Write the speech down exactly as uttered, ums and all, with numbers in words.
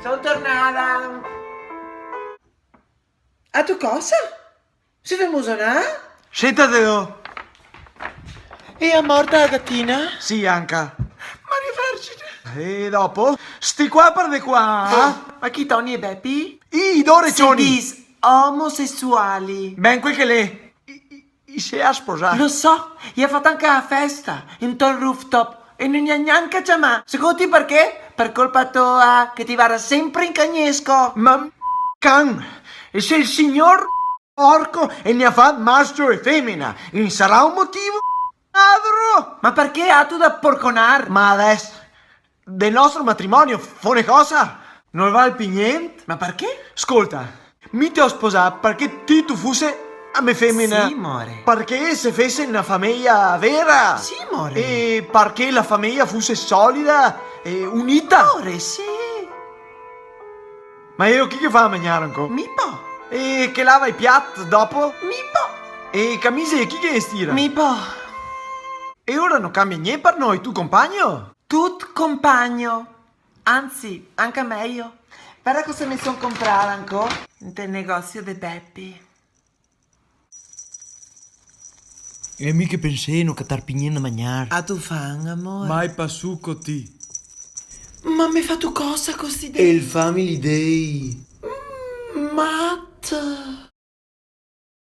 Son tornada. A tu cosa? Se femo sonare? Sentate do. E a morta la gatina? Sì, anca. Maria Vergine. E dopo? Sti qua par de qua. Ma chi, Toni e Bepi? I do recioni. Se dis omosesuali. Ben, quel che l'è. I, i, i se ga sposà. Lo so, i ga fato anca la festa, in to rooftop, e no i ga gnanca ciamà. Secondo ti parché? Par colpa toa, che ti varda sempre in cagnesco. Ma can, e se el signor porco el ne ga fat mascio e femena, el sarà un motivo? Ladro! Ma parché gatu da porconar? Ma adeso, del nostro matrimonio, fone cosa? No val pi gnente? Ma parché? Scolta, mi te go sposà parché ti te fuse a me femena. Sì, more. Parché se fese na fameja vera. Sì, more. E parché la fameja fuse solida e unita. More, sì. Ma eo chi che fa a magnar ancò? Mi po. E che lava i piat dopo? Mi po. E camise chi che le stira? Mi po. E ora no cambia gnente par noi, tu compagno? Tut compagno. Anzi, anca mejo. Varda cosa me son comprada ancò inte el negosio de Bepi. E mi che pensea no catar pi gnente da magnar. A tu fan, amor? Mai pa suco ti. Ma me fa tu cosa così de... El Family Day. Mm, mat.